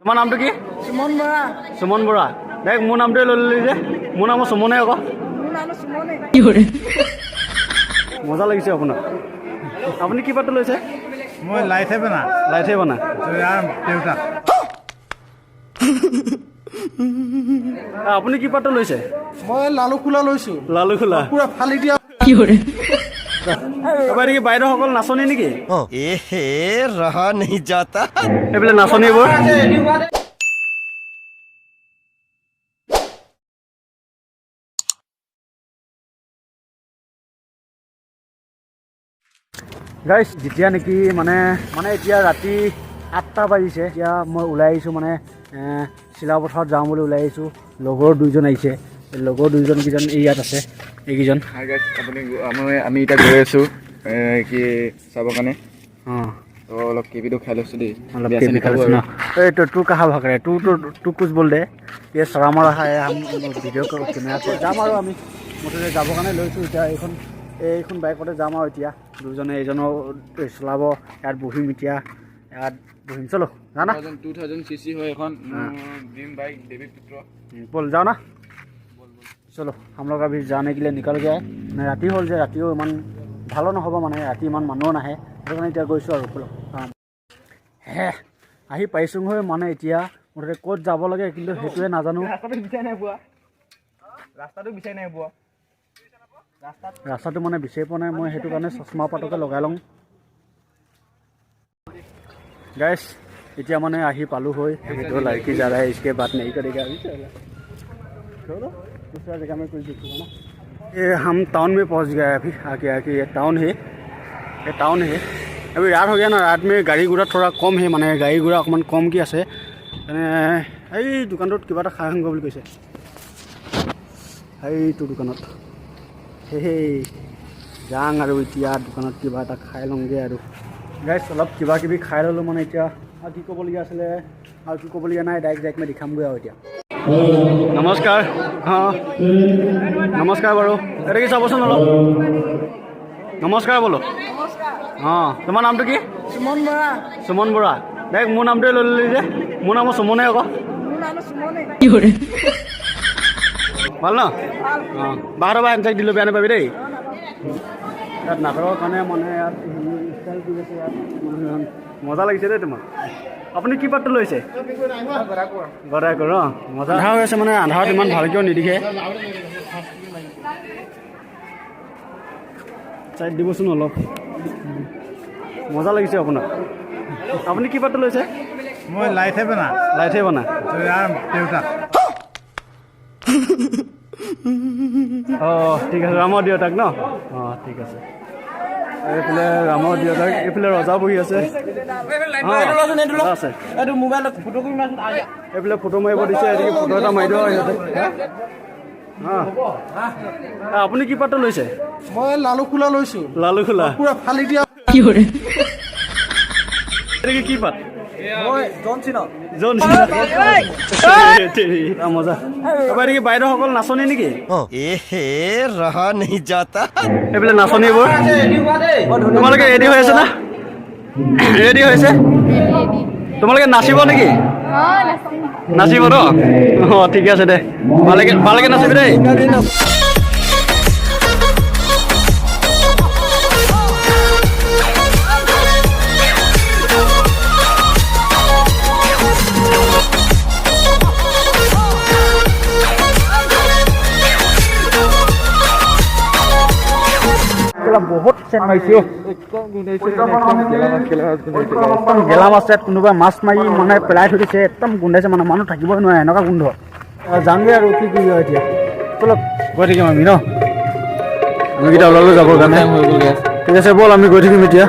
তোমাৰ নামটো কি? সুমন বৰা। সুমন বৰা। দেখ, মোৰ নামটোৱে লৈ ল'লি যে, মোৰ নামো সুমনে আকৌ। মোৰ নামো সুমনে। মজা লাগিছে আপোনাক। আপুনি কি পাত্ৰ লৈছে? মই লাইথে বনা। লাইথে বনা। জয়াৰ দেউতাক। আপুনি কি পাত্ৰ লৈছে? মই লালু খোলা লৈছো। লালু খোলা। পুৰা ফালি দিয়া। তাৰপৰা নেকি বাইদেউসকল নাচনী নেকি? এহে ৰহা नहीं जाता। এইবিলাক নাচনীবোৰ। গাইছ, যেতিয়া নেকি মানে মানে এতিয়া ৰাতি 8টা বাজিছে। এতিয়া মই ওলাই আহিছোঁ, মানে চিলাপথাৰত যাওঁ বুলি ওলাই আহিছোঁ। লগৰ দুইজন আহিছে, লগৰ দুইজন কেইজন এই ইয়াত আছে এইকেইজন। হাই গাইছ, আপুনি আমি এতিয়া গৈ আছোঁ কি চাবৰ কাৰণে। অঁ। তো অলপ কেবিটো খাই লৈছোঁ দেই। অলপ বেয়া केबी চেয়া खा নাপাব লৈছোঁ ন। আৰু। এই तो तू कहाँ भाग रहा है? तू तो तू कुछ बोल दे। ये शरामा रहा है, हम ভিডিঅ' কেমেৰা যাম আৰু আমি মুঠতে যাবৰ কাৰণে লৈছোঁ। এতিয়া এইখন বাইকতে যাম আৰু এতিয়া দুজনে, এইজনো চলাব, ইয়াত বহিম, এতিয়া ইয়াত বহিম। চলো জানা। 2000 চি চি হয় এখন, মোৰ ড্ৰিম বাইক, দেৱী পুত্ৰ। बोल जाओ ना। चलो, हम लोग अभी जाने के लिए निकल गया है। মানে ৰাতি হ'ল যে, ৰাতিও ইমান ভালো নহ'ব, মানে ৰাতি ইমান মানুহো নাহে, সেইটো কাৰণে এতিয়া গৈছোঁ আৰু। ব'লক। হে আহি পাইছোঁগৈ। মানে এতিয়া মুঠতে ক'ত যাব লাগে কিন্তু সেইটোৱে নাজানো। ৰাস্তাটো বিচাৰি নাই পোৱা, ৰাস্তাটো বিচাৰি নাই পোৱা। ৰাস্তাটো মানে বিচাৰি পোৱা নাই মই, সেইটো কাৰণে চশমা পাতকে লগাই লওঁ। গাইছ, এতিয়া মানে আহি পালোঁ হৈ। दो लड़की जा रहा है, इसके बात नहीं करेगा अभी। चलो, दूसरा जगह में कुछ देखूंगा ना। ये हम टाउन में पहुंच गए अभी आके आके। ये टाउन है, ये टाउन है। अभी रात हो गया ना, रात में गाड़ी घोड़ा थोड़ा कम है, মানে গাড়ী ঘোঁৰা অকণমান কমকৈ আছে। মানে এই দোকানটোত কিবা এটা খাই আহোঁগৈ বুলি কৈছে, সেইটো দোকানত। সেই যাং আৰু এতিয়া দোকানত কিবা এটা খাই লওঁগৈ। আৰু গাইছ, অলপ কিবা কিবি খাই ল'লোঁ। মানে এতিয়া আৰু কি ক'বলগীয়া আছিলে? আৰু কি ক'বলগীয়া নাই, ডাইৰেক্ট ডাইৰেক্ট মই দেখামগৈ আৰু এতিয়া। নমস্কাৰ। অঁ, নমস্কাৰ বাৰু। এইটো কি চাবচোন অলপ। নমস্কাৰ বোলো। অঁ, তোমাৰ নামটো কি? সুমন বৰা। সুমন বৰা। দেখ, মোৰ নামটোৱে লৈ ল'লি যে, মোৰ নামো সুমনে আকৌ। মোৰ নামো সুমনে। ভাল ন? অঁ, বাহঁতৰ পৰা এনচাক দিলোঁ, বেয়া নাপাবি দেই। ইয়াত নাটকৰ কাৰণে মানে ইয়াত ষ্টাইল কৰি আছে ইয়াত মানুহ। মজা লাগিছে দেই তোমাক। আপুনি কি পাত্ৰ লৈছে? গদাই কৰ। অঁ, মজা। আন্ধাৰ হৈ আছে, মানে আন্ধাৰত ইমান ভালকৈও নিদিখে। চাইড দিবচোন অলপ। মজা লাগিছে আপোনাক। আপুনি কি পাত্ৰ লৈছে? মই লাইথে বনা। লাইথে বনা। জয়াৰ দেউতাক। অঁ, ঠিক আছে, ৰামৰ দেউতাক ন? অঁ, ঠিক আছে। এইফালে ৰামৰ দেউতাক, এইফালে ৰজা বহি আছে। অঁ, আছে। এইফালে ফটো মাৰিব দিছে, এদিকে ফটো এটা মাৰি দিব সিহঁতে। অঁ, আপুনি কি পাত্ৰ লৈছে? মই লালু খোলা লৈছো। লালু খোলা। পুৰা ফালি দিয়া। এইটো কি পাত? মই জন চিনা। জন মজা। তাৰপৰা নেকি বাইদেউসকল নাচনী নেকি? এহে ৰহা नहीं जाता। এইবিলাক নাচনীবোৰ। তোমালোকে ৰেডি হৈ আছে না? ৰেডি হৈছে? তোমালোকে নাচিব নেকি? নাচিব ন? অঁ, ঠিকে আছে দে। ভালকে ভালকে নাচিবি দেই। বহুত চেন মাৰিছে, একদম গেলা মাছ। ইয়াত কোনোবাই মাছ মাৰি মানে পেলাই থৈ দিছে, একদম গোন্ধাইছে, মানে মানুহ থাকিবই নোৱাৰে, এনেকুৱা গোন্ধ। যামগৈ আৰু, কি কৰিবা এতিয়া? চলক, গৈ থাকিম আমি ন। আমিকেইটা ওলালো যাবৰ কাৰণে। ঠিক আছে, ব'ল, আমি গৈ থাকিম এতিয়া।